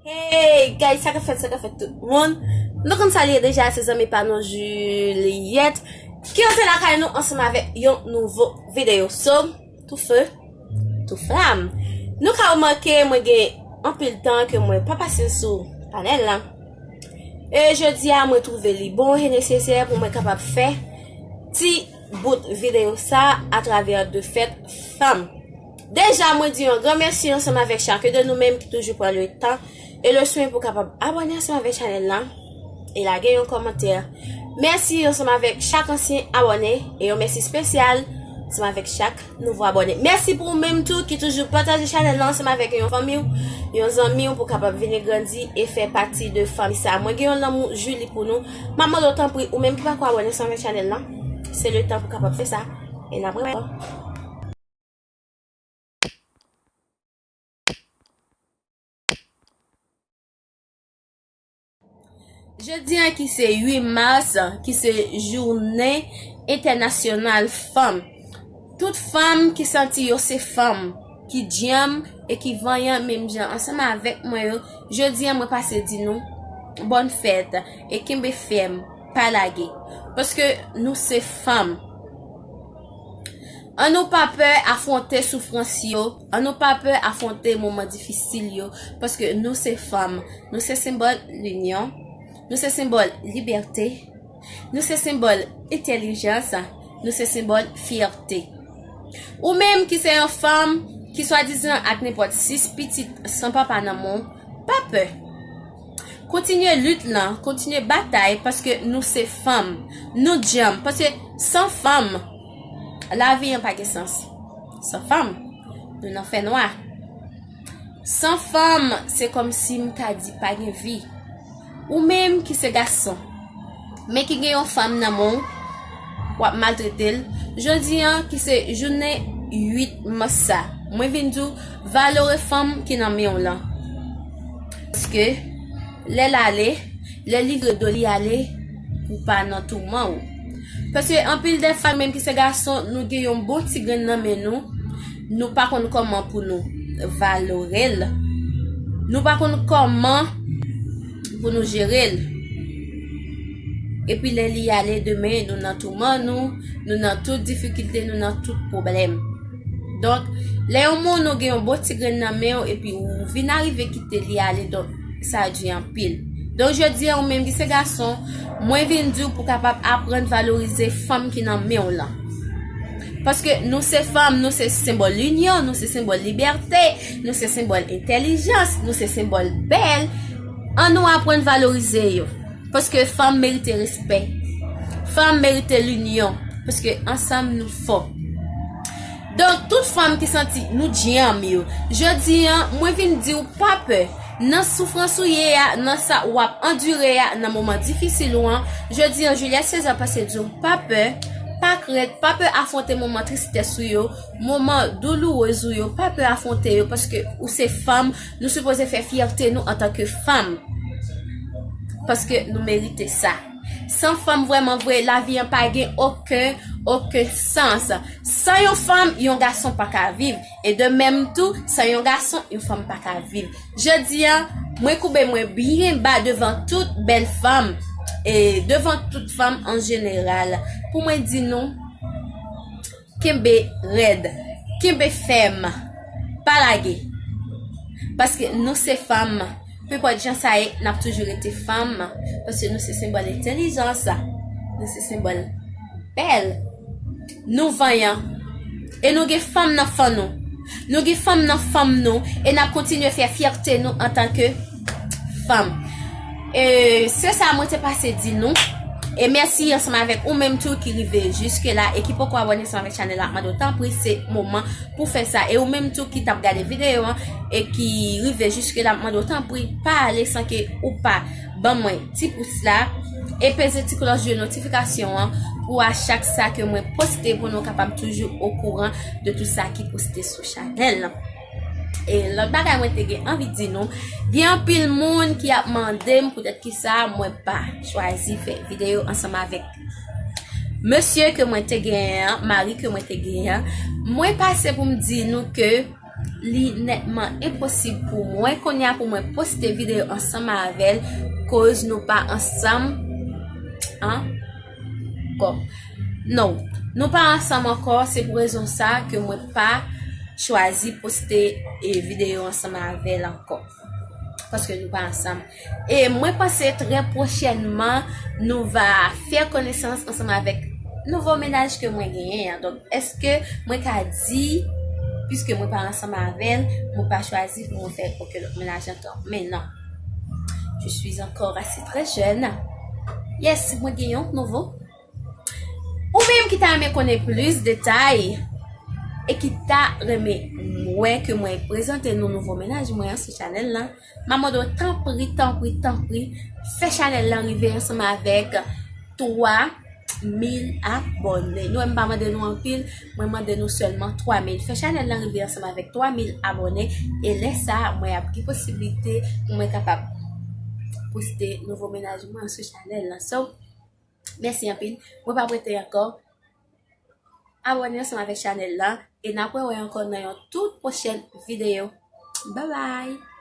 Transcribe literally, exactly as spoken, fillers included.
Hey guys, sa k ap fèt, sa k ap fèt tout moun? Nou konn sa l ye deja, se zanmi pa nou Juliette ki rantre lakay nou ansanm avèk yon nouvo videyo. So, tou feu, tou flam. Nou ka remake mwen gen anpil tan ke mwen pa pase sou panèl la. E jodi a mwen twouve li bon e nesesè pou mwen kapab fè ti bout videyo sa atravè de fèt fanm. Deja, mwen di yon gran mèsi ansanm avèk chak de nou menm ki toujou pran le tan e le swen pou kapab abòne ansanm avèk chanèl la e lage yon kòmantè. Mèsi ansanm avèk chak ansyen abòne e yon mèsi espesyal ansanm avèk chak nouvo abòne. Mèsi pou ou menm tou ki toujou pataje chanèl la ansanm avèk yon fanmi w, yon zanmi w pou kapab vini grandi e fè pati de fanmi sa. Mwen gen yon lanmou Julie pou nou. M ap mande w tanpri, ou menm ki pako abòne ansanm avèk chanèl la, se le tan pou kapab fè sa. E n ap wè. Jodi a ki se uit mas, ki se jounen entènasyonal fanm. Tout fanm ki santi yo se fanm, ki djanm e ki vanyan menm jan ansanm avèk mwen yo, jodi a mwen pase di nou bòn fèt e kenbe fèm, pa lage. Paske nou se fanm. An nou pa pè afwonte soufrans yo, an nou pa pè afwonte moman difisil yo, paske nou se fanm, nou se senbòl linyon, nou se senbòl libète, nou se senbòl entèlijans, nou se senbòl fyète. Ou menm ki se yon fanm ki swadizan ak nenpòt sis pitit san papa nan men w, pa pè. Kontinye lit lan, kontinye batay, paske nou se fanm, nou djanm, paske san fanm, lavi an pa gen sans. San fanm, nou nan fènwa. San fanm, se kòmsi m ta di pa gen vi. Ou menm ki se gason, men ki gen yon fanm nan men w, w ap maltrete l. Jodi a, ki se jounen uit mas sa, mwen vin di w, valore fanm ki nan men w lan. Paske, lè l ale, lè li vire do li ale, ou pa nan touman ou. Paske anpil de fwa, menm ki se gason, nou gen yon bon ti grenn nan men nou, nou pa konn kòman pou nou valore l. Nou pa konn kòman pou nou jere l. Epi lè li ale demen, nou nan touman nou, nou nan tout difikilte, nou nan tout pwoblèm. Donk, lè yon moun ou gen yon bon ti grenn nan men w, epi ou vin arive kite li ale, donk, sa di anpil. Donk, jodi a, ou menm ki se gason, mwen vin di w pou kapab aprann valorize fanm ki nan men w lan. Paske nou se fanm, nou se senbòl linyon, nou se senbòl libète, nou se senbòl entèlijans, nou se senbòl bèl. An nou aprann valorize yo. Paske fanm merite respè. Fanm merite linyon. Paske ansanm nou fò. Donk, tout fanm ki santi nou djanm yo, jodi a, mwen vin di w pa pè. Nan soufrans ou ye a, nan sa w ap andire a, nan moman difisil ou an, jodi a, Juliette César pase di w pa pè, pa krent, pa pè afwonte moman tristès ou yo, moman doulourez ou yo, pa pè afwonte yo, paske ou se fanm, nou sipoze fè fyète nou antanke fanm. Paske nou merite sa. San fanm vrèman vre, lavi an pa gen okenn, okenn sans. San yon fanm, yon gason pa ka viv. E de menm tou, san yon gason, yon fanm pa ka viv. Jodi a, mwen koube mwen byen ba devan tout bèl fanm, e devan tout fanm an jeneral, pou mwen di nou, kenbe rèd, kenbe fèm, pa lage. Paske nou se fanm, nenpòt jan sa ye, n ap toujou rete fanm, paske nou se senbòl entèlijans, nou se senbòl bèl, nou vanyan, e nou gen fanm nan fanm nou. Nou gen fanm nan fanm nou, e n ap kontinye fè fyète nou antanke fanm. E se sa mwen te pase di nou. E mèsi ansanm avèk ou menm tou ki rive jiske la e ki poko abòne ansanm avèk chanèl la, mande w tanpri, se moman pou fè sa. E ou menm tou ki t ap gade videyo an e ki rive jiske la, mande w tanpri, pa ale san ke ou pa ban mwen ti pous la e peze ti klòch de notifikasyon an pou a chak sa ke mwen poste, pou nou kapab toujou okouran de tout sa ki poste sou chanèl lan. E lòt bagay mwen te gen anvi di nou, gen anpil moun ki ap mande m poutèt kisa mwen pa chwazi fè videyo ansanm avèk mesye ke mwen te genyen an, mari ke mwen te genyen an. Mwen pase pou m di nou ke li nètman enposib pou mwen kounye a pou mwen poste videyo ansanm avè l, koz nou pa ansanm ankò. Non, nou pa ansanm ankò, se pou rezon sa ke mwen pa chwazi poste e videyo ansanm avè l ankò. Paske nou pa ansanm. E mwen panse trè pwochènman nou va fè konesans ansanm avèk nouvo mennaj ke mwen genyen an. Donk, èske mwen ka di, piske mwen pa ansanm avè l, mwen pa chwazi pou mwen fè okenn lòt mennaj ankò? Men non. Je suis encore assez très jeune. Yes, mwen gen yon nouvo. Ou menm ki ta renmen konnen plis detay e ki ta renmen wè ke mwen prezante nou nouvo mennaj mwen an sou chanèl lan, m ap mande w tanpri, tanpri, tanpri, fè chanèl lan rive ansanm avèk twa mil abòne. Nou wè m pa mande nou anpil, mwen mande nou sèlman twa mil. Fè chanèl lan rive ansanm avèk twa mil abòne. E lè sa a, mwen ap gen posiblite pou mwen kapab poste nouvo mennaj mwen sou chanèl lan. So, mèsi anpil. Mwen p ap rete ankò. Abòne ansanm avèk chanèl lan. E n ap wè wè ankò nan yon tout pwochèn videyo. Bye bye!